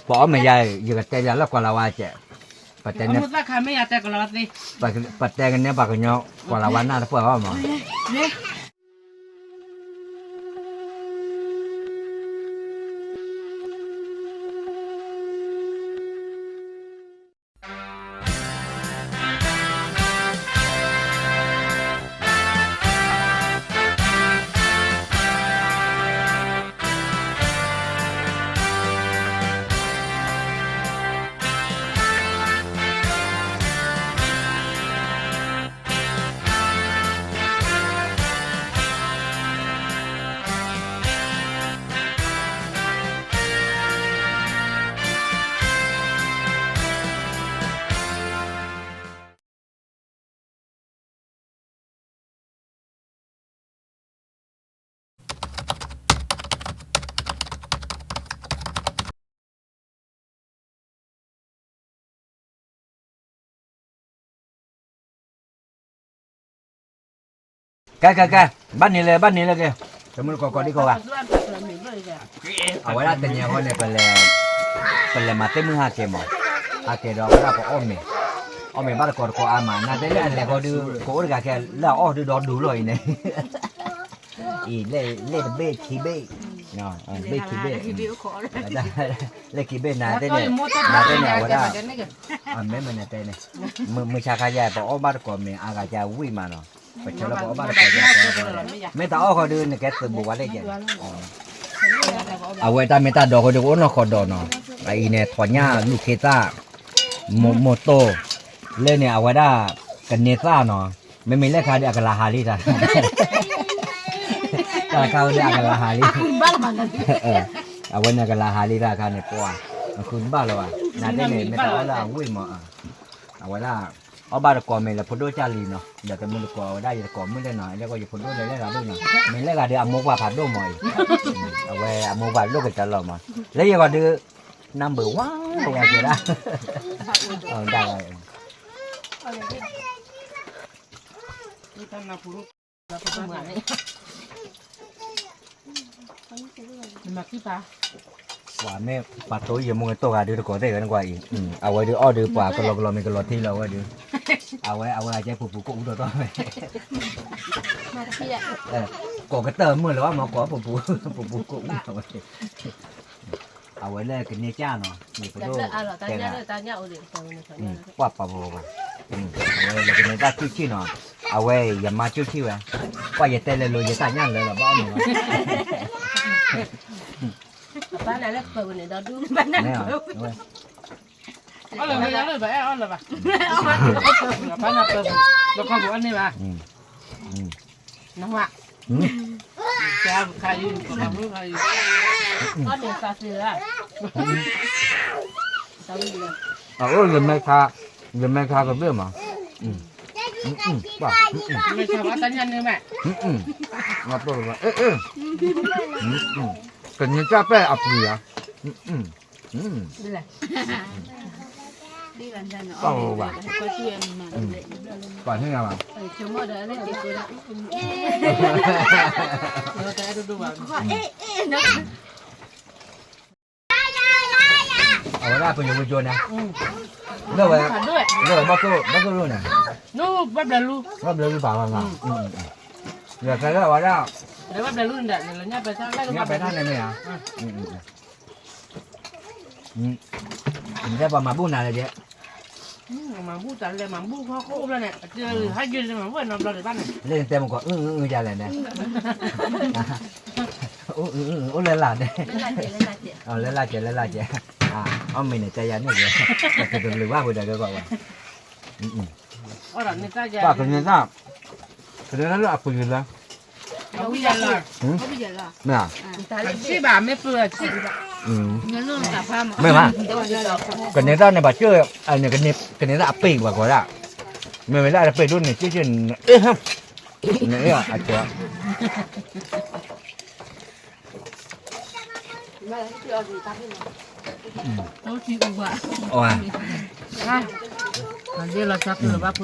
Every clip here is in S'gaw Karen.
ပအီၣ်မ့ၤယါအံၤ ယကတဲယၤလၢကွၢ်လၤဝါကဲး, ပတဲကနဲပှၤကညီ ကွၢ်လၤဝါနၢ်တပှၢ်အီၤမး. ကဲ ကဲ ကဲ, ဘၣ်န့ၣ်လၢ ဘၣ်န့ၣ်လၢက့ၤ, တမုၢ်တကိးကိးဒံကိးဂၤ, အဝဲဒၣ်တနံၤအံၤန့ၣ် ပလဲၤမၤသ့ၣ်မုၢ်ဟးက့ၤမး, ဟးက့ၤဒီးအဝဲဒၣ်ပအီၣ်မ့ၤ, အီၣ်မ့ၤဘၣ်တကိးတကိးအါမး, နာ်သ့ၣ်လၢအလဲၤဃီဒုး ကအိၣ်တဂၤခဲလၢအအီၣ်ဒုးဒီဒူလီၤအံၤန့ၣ် အံၤ လ့ၣ်တဘ့ၣ်ခံဘ့ၣ်, ဘ့ၣ်ခံဘ့ၣ်, လ့ၣ်ခံဘ့ၣ်နာ်သ့ၣ်န့ၣ်, နာ်သ့ၣ်န့ၣ် အဝဲဒၣ်, မ့ၢ်မနုၤတဲန့ၣ်, မုၢ်ဆါခါယါ ပအီၣ်ဘၣ်တကိးမ့ၤအါဂၤကဝံၣ်မးနီၤ, ပဆၢလၢပအီၣ်ဘၣ်တကိး, မ့ၢ်တအီၣ်ဃီဒုး နကဲသုးဘူးဝဲလၢကဲ, အဝဲတၢ်မ့ၢ်တၢ်ဒိးဃီဒုး ကအိၣ်နီၢ်ဃီဒီးနီၤ, အအံၤန့ၣ် ထီၣ်ညၣ်လူၤခ့သၣ်, မိၢ်တိၢ်, လၢန့ၣ် အဝဲဒၣ် ကန့ၢ်သၣ်နီၤ, မ့မ့ၢ်လၢခါဒုး အကလၤဟးလံတၢ်, တၢ်ခါဒုး အကလၤဟးလံ, အဝဲန့ၣ် အကလၤဟးလံတၢ်ခါန့ၣ် ပှၤ, အဃုတဘၣ်လၢၤဘၣ်, နာ်သ့ၣ်န့ၣ် မ့ၢ်တအီၣ်လၢအဝံၣ်မး, အဝဲဒၣ် အီၣ်ဘၣ်တကိးမ့ၤလၢဖိဒိၣ်ကၢ်လံနီၤ, ဒီးတမုၢ်တကိးဝဲဒၣ် ယတကိးမုၢ်လဲၣ်နီၤ, လၢယဖိဒိၣ်လဲၤလၢဂၤဒိၣ်နီၤ, မ့ၢ်လၢဂၤဒုး အမိၢ်ပှၢ်ဖးဒိၣ်မးအံၤ, အဝဲအမိၢ်ပှၢ်ဒိၣ်ကတၢၢ်လီၤမး, လၢယဂီၢ်ဒုး number one ဝဲကဲဒၣ်, ဒၣ်ဝဲ ပှၤမ့ၢ် ပှၤတိယမိၢ်ကတိၢ်ဂၤဒုးတကိးသ့ၣ်ဝဲနကွၢ်အံၤ, အဝဲဒုးအီၣ်ဒုးပှၤကလီကလီမ့ၤကလီထံလီၤဝဲဒုး, အဝဲ အဝဲအကဲပူၤပူၤကိၣ်အူတီတီဝဲ, ကိးကတၢၢ်မုၢ်လၢၤဘၣ်မ့ၢ်ကိးပူၤပူၤ ပူၤပူၤကိၣ်အူလီၤဝဲ အဝဲလၢကန့ၢ်ကၢ်နီၤ, ယဖိဒိၣ်တဲဒၣ်, ပှၤပှၤပှၤပှၤ, အဝဲလၢကန့ၢ်တၢ်ကူၣ်ဆ့ၣ်နီၤ, အဝဲယမါကူၣ်ဆ့ၣ်ဝဲ, ပှၤယတဲလဲၤလိၤယတၢ်ညၣ်လၢလီၤဘၣ်အီၣ်မ့ၤလီၤ, အီၣ်လၢၤဘၣ် အီၣ်လၢၤဘၣ်, အီၣ်လၢၤဘၣ်, နဝါ အအိၣ်လၢမဲခါ, လၢမဲခါကဘ့ၣ်မး, ပှၤ, ကန့ၢ်တၢ်ပဲၣ်အပှ့ၤဧါ, ပှၤ, ပှၤန့ၣ်ဘၣ် အဝဲဒၣ်ပယိၤဝံၤကၠိန့ၣ်, လၢဝဲ, လၢဝဲဘၣ်သိၣ်, ဘၣ်သိၣ်လိန့ၣ်, ဘၣ်ဘျၢလူပာ်လီၤ, ယကဲလၢအဝဲဒၣ်, ညၣ်ပဲတၢ်န့ၣ်မ့ၢ်ဧါ, နတဲပှၤမၤဘူၣ်နၤလဲၣ်ယဲ, မၤဘူၣ်တၢ်လဲၣ် မၤဘူၣ်ခီခိၣ်ဘျီန့ၣ်, ဟးယုၢ်မၤဘူၣ်နီတဘျီတဘၣ်န့ၣ်, လၢနတဲမကီး အုၣ်အုၣ်အုၣ်ယၤလဲၣ်န့ၣ်, အိၣ်လၢလၢ်န့ၣ်, လၢလၢ်ကဲး လၢလၢ်ကဲး, အီၣ်မ့ၤန့ၣ်တဲယၤန့ၣ်, တကလုာ်ဘၣ်ဝဲဒီးကဲကွၢ်ဝဲ, ပှၤကန့ၢ်တၢ်, ကန့ၢ်တၢ်လၢအပှ့ၤလၢ, မ့ၢ်ဧါ, မ့ၢ်ဧါ, ကန့ၢ်တၢ်န့ၣ်ဘၣ်ကၢၢ်, ကန့ၢ်တၢ်အပှ့ၤဘၣ်ကီးဒၣ်, မ့မ့ၢ်လၢအတပှ့ၤဒိၣ်န့ၣ် ကၢၢ်ကၢၢ်န့ၣ်, အ့ၣ်, န့ၣ်အ့ၣ်အကၢၢ်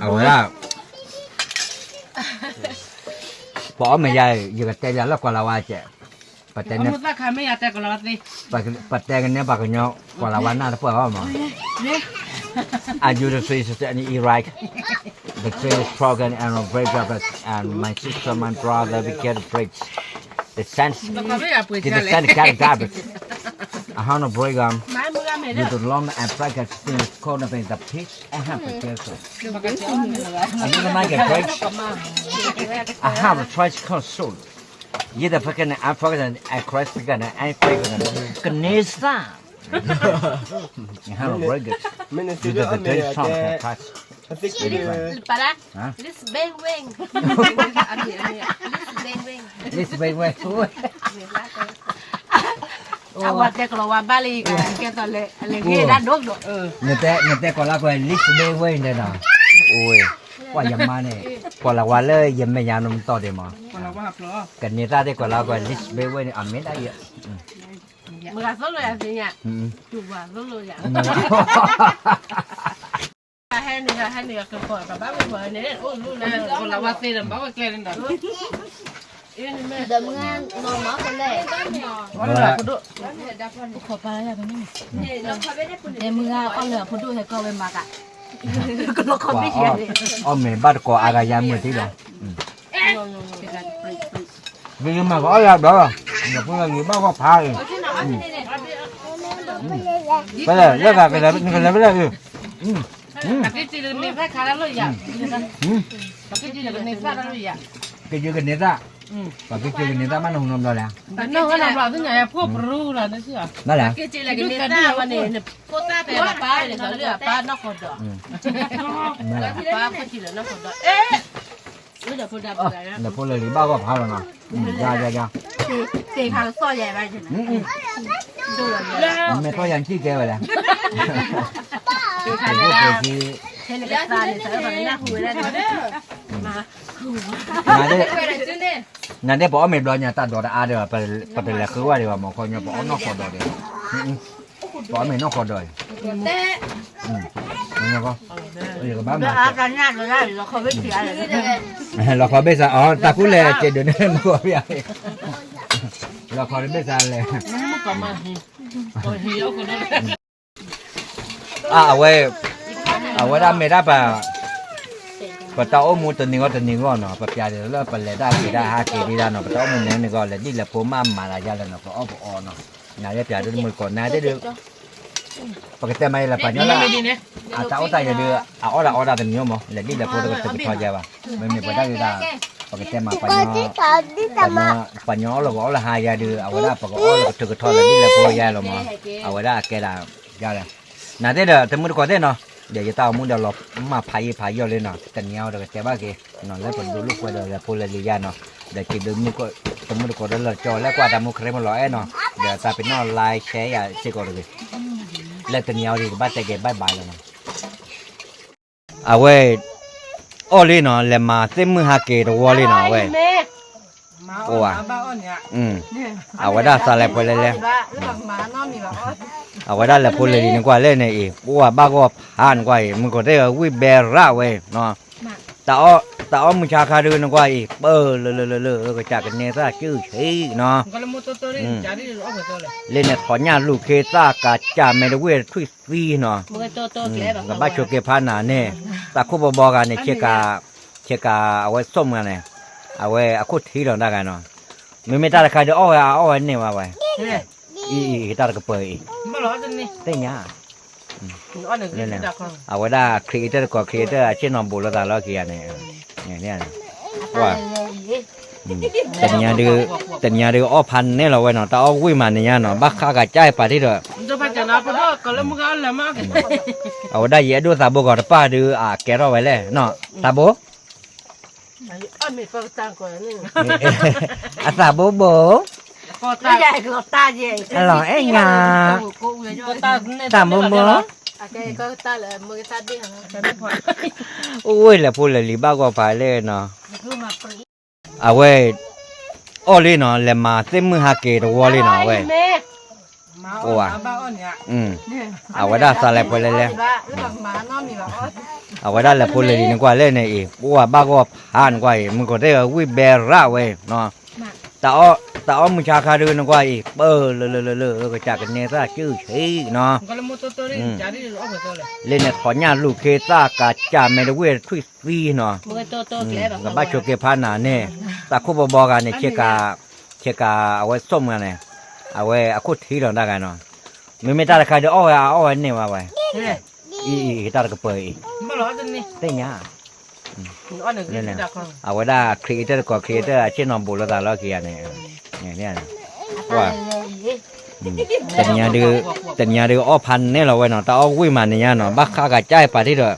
အဝဲဒၣ်, ပအီၣ်မ့ၤယါအံၤ ယကတဲယၤလၢကွၢ်လၤဝါကဲး, ပတဲကနဲပှၤကညီ ကွၢ်လၢဝဲနၢ်တပှၢ်အီၤမး. I do the dishes and eat right. The tray is broken and a break up and my sister, my brother, we get a break. The sense, get the sense, get the garbage. I have no break, um, you don't long and break it, things cold up in the pitch. I have to get it. I don't like a break. I have a choice console. Yet the fucking, I fucking, I crash again, I crash again. Kanisa. You have a break it. You do the three songs and touch. Para. Huh? This bang wing. This bang wing. This bang wing. အဝဲတဲကလီၤဝါဘၣ်လၢယကဲသိးလဲၤ လဲၤဂ့ၤဒၣ်ဒိၣ်ဒိၣ်, နတဲကွၢ်လၢကွၢ် list ဘ့ဝဲန့ၣ်နီၤ, အိၣ်ဝဲ, ကွၢ်ယမါန့ၣ်, ကွၢ်လၢဝါလၢယမဲာ်ညါနီတမံၤတီၢ်ဒံးမး, ကန့ၢ်သၣ်သ့ၣ်ကွၢ်လၢကွၢ် list ဘ့ဝဲန့ၣ် အမ့ၢ်ဒၣ်ယ, မဂၤသိၣ်လိယၤသ့ၣ်ညါ, တူၢ်ဝၤသိၣ်လိယၤ ဟဲန့ၣ် ဟဲန့ၣ် ကကီၢ် ပဘၣ်ဝဲပှၤန့ၣ် အိၣ်လူလၢ ကလီၤဝါသ့ဒီး ဘၣ်ဝဲကျဲန့ၣ်ဒီး, ဒီးမုၢ်ဂၤနီၢ်မၤကလဲၣ်, ဒီးမုၢ်ဂၤအီၣ်လၢအဖိဒိၣ်ဟဲကီၢ်ဝဲမၤက, ကလီၤခီဘ့ၣ်ယၤန့ၣ်, အီၣ်မ့ၤဘၣ်တကိးအါဂၤယါမုၢ်တံၢ်လီၤ, မ့ၢ်မၤကအီၣ်ယၤဒီး, ယဖိလၢဂ့ၤဘၣ်ဂီၢ်ဖးအံၤ, ဖဲလဲၣ် လၢဂၤကလဲၤဖဲလဲၣ်အံၤ, ကယုၢ်ကန့ၢ်သၣ်, ပှၤကယုၢ်ကန့ၢ်သၣ်မး နဟူနီတဘျီလဲၣ်, ဘၣ်လဲၣ်, လဲၤဖိလၢလံၤဘၣ်ဂီၢ်ဖးလီၤနီၤ, မဲာ်ထီၣ်ယၤနထံၣ်ကဲဝဲလဲၣ်, နဒဲးပအီၣ်မ့ၤဘျီညါတၢ်ဒိးတအါဒီး ပတလဲၤဃုဝဲဒံးဘၣ်မး ခီညီ ပအီၣ်နီၢ်ဃီဒီးဒံး, ပအီၣ်မ့ၤနီၢ်ဃီဒီးအံၤ, ယကဘၣ်မၤ, လီၤခီဘ့ၣ်စးအီၤ တၢ်ကူလဲၤက့ၤဒုးန့ၣ် မုၢ်ဂီၤဖဲအံၤ, လီၤခီဘ့ၣ်စးလဲၣ် အဝဲ, အဝဲဒၣ်မ့ၢ်ဒၣ်ပ, ပတၢ်အိၣ်မူတနံၤဂီၢ်တနံၤဂီၢ်နီၤ ပပျးဒ်လၢပလဲၤတၢ်က့ၤတၢ်ဟးက့ၤဒ်ဒၣ်နီၤ ပတၢ်အိၣ်မူန့ၣ်ဂီၢ် လဲၤဒ်လဲၤဖိမးမၤလၢယါလဲၣ်နီၤ ပအီၣ်ပအီနီၤ, နၤလၢပျးဒ်တမုၢ်တကိး နၤသ့ၣ်ဒုး, ပကတဲမးယဲလၢပှၤညီလၢ, အတၢ်အိၣ်တၢ်ယဲဒုး, အအီၣ်ဒၣ်အီဒၣ်တမံၤမး လဲၤဒ်လဲၤဖိတကတၢၢ်ကထီယါဘၣ်, မ့မ့ၢ်ပှၤဒၣ်ဒုးဒၣ်, ပကတဲမးပှၤညီ, ပှၤညီအီၣ်လီၤကအီၣ်လၢဟါယါဒုး အဝဲဒၣ်ပကအီၣ်လီၤကတၢၢ်ကထီလၢဒ်လဲၤဖိယါလီၤမး, အဝဲဒၣ်အကဲဒၣ်, ယါလဲၣ်, နၤသ့ၣ်ဒီးတမုၢ်တကိးသ့ၣ်နီၤ, ဒီးယတၢ်အိၣ်မူဒီးလီၤမၢ်ဖးယံာ်ဖးယီၢ်လံနီၤ တနံၤအံၤဒီးကတဲဘၣ်က့ၤ, လၢပဒိးလိာ်ကွဲဒီးလဲၤဖိလဲၤလံၤယါနီၤ, ဒီးစံးဘျုးမုၢ်ကီး, တမုၢ်တကိးဒီးလၢကၠီလၢကွၢ်တၢ်မူခရံာ်မုၢ်လီၤအဲၣ်နီၤ, ဒီးသးပ့ၤနီၣ် like share ယၤစ့ၢ်ကီးတဂ့ၤ, လၢတနံၤအံၤဒီးကဘၣ်တဲက့ၤ bye bye လီၤနီၤ. အဝဲ, အီၣ်လံနီၤ လဲၤမၤသ့ၣ်မုၢ်ဟးက့ၤတဝီလံနီၤ အဝဲ, အိၣ်ဧါ, အဝဲဒၣ်သးလဲၤပှဲၤလဲၤလဲၤ, အဝဲဒၣ်လဲၤဖိလဲၤလံၤနကွၢ်လဲၣ်န့ၣ်အံၤ ပအိၣ်ဘၣ်ဂီၢ်ဖးနကွၢ်အံၤ မုၢ်ကီးသ့ၣ်ဝံၣ်ဘဲရၣ်ဝဲနီၤ, တၢ်အီၣ်မုၢ်ဆါခါဒုးနကွၢ်အံၤ ပၢၢ်လၢလၢလၢလၢ ကစၢ်ကန့ၢ်သၣ်စုဆံနီၤ, လၢန့ၣ် ထီၣ်ညၣ်လူၤခ့သၣ်ကစၢ်မဲာ်တဝ့ၢ်ထွံၣ်သံနီၤ, ကဘၣ်ဆိးက့ၤဖးနၤန့ၣ်, တၢ်ခိၣ်ဘီဘီဂၤန့ၣ် ဆ့ကၤ, ဆ့ကၤအဝဲစိာ်မုၢ်န့ၣ်, အဝဲအခိၣ်ထံလီၤတၢ်ဂၤနီၤ, မ့မ့ၢ်တၢ်တခါဒီးအီၣ်ဝဲ အအီၣ်ဝဲန့ၢ်ဝဲဝဲ, အံၤ အံၤ တၢ်တကပၤအံၤ, သ့ၣ်ညါ အဝဲဒၣ် creator တကိး creator အဆ့ၣ်နီၤဘူးလိာ်သးလီၤခံဂၤန့ၣ်, တနံၤညါဒုး, တနံၤညါဒုးအီၣ်ဖးန့ၢ်လီၤဝဲနီၤ တၢ်အီၣ်ဝံၣ်မးနံၤညါနီၤ ဘၣ်ဃးဂၤကၢ်ပာ်ထံၣ်ဒီး, အဝဲဒၣ်ယအဲၣ်ဒိးသးဘိကီးတပၢ်ဒုး အကဲထီၣ်ဝဲလဲၣ်နီၤ သးဘိ အသးဘိဘိ, လီၤအဲၣ်ညါ, သးဘိဘိ, အိၣ်ဝဲလဲၤဖိလဲၤလံၤဘၣ်ဂီၢ်ဖးလဲၣ်နီၤ, အဝဲ, အီၣ်လံနီၤ လဲၤမၤသ့ၣ်မုၢ်ဟးက့ၤတဝီလံနီၤ အဝဲ, အိၣ်ဧါ, အဝဲဒၣ်သးလဲၤပှဲၤလဲၤလဲၤ, အဝဲဒၣ်လဲၤဖိလဲၤလံၤနကွၢ်လဲၣ်န့ၣ်အံၤ ပအိၣ်ဘၣ်ဂီၢ်ဖးနကွၢ်အံၤ မုၢ်ကီးသ့ၣ်ဝံၣ်ဘဲရၣ်ဝဲနီၤ, တၢ်အီၣ်, တၢ်အီၣ်မုၢ်ဆါခါဒုးနကွၢ်အံၤ တၢ်အီၣ်မုၢ်ဆါခါဒုးနကွၢ်အံၤ ပၢၢ်လၢလၢလၢလၢ ကစၢ်ကန့ၢ်သၣ်ကၠူဆံနီၤ, လၢန့ၣ်ထီၣ်ညၣ်လူၤခ့သၣ်ကစၢ်မဲာ်တဝ့ၢ်ထွံၣ်သံနီၤ, ကဘၣ်ဆိးက့ၤဖးနၤန့ၣ်, တၢ်ခိၣ်ဘီဘီဂၤန့ၣ် ဆ့ကၤ, ဆ့ကၤအဝဲစိာ်မုၢ်န့ၣ်, အဝဲအခိၣ်ထံလီၤတၢ်ဂၤနီၤ, မ့မ့ၢ်တၢ်တခါဒုးအီၣ်ဝဲအအီၣ်ဝဲန့ၢ်ဝဲဝဲ, အံၤအံၤတၢ်တကပၤအံၤ, သ့ၣ်ညါ အဝဲဒၣ် creator တကိး creator အဆ့ၣ်နီၤဘူးလိာ်သးလီၤခံဂၤန့ၣ်, တနံၤညါဒုးအီၣ်ဖးနဲၣ်လီၤဝဲနီၤ, တၢ်အီၣ်ဝံၣ်မးနံၤညါနီၤ ဘၣ်ဃးဂၤကၠါပာ်ထံၣ်ဒီး,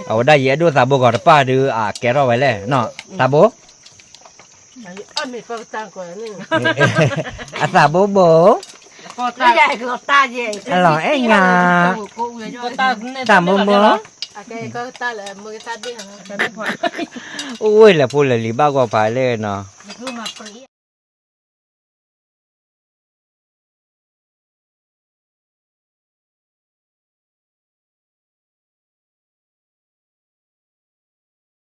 အဝဲဒၣ်ယအဲၣ်ဒိးသးဘိကီးတပၣ်ဒုး အကဲထီၣ်ဝဲလဲၣ်နီၤ, သးဘိ အသးဘိဘိ, အလီၤအဲၣ်ညါ, သးဘိဘိ, အိၣ်ဝဲလဲၤဖိလဲၤလံၤ ဘၣ်ဂီၢ်ဖးလဲၣ်နီၤ.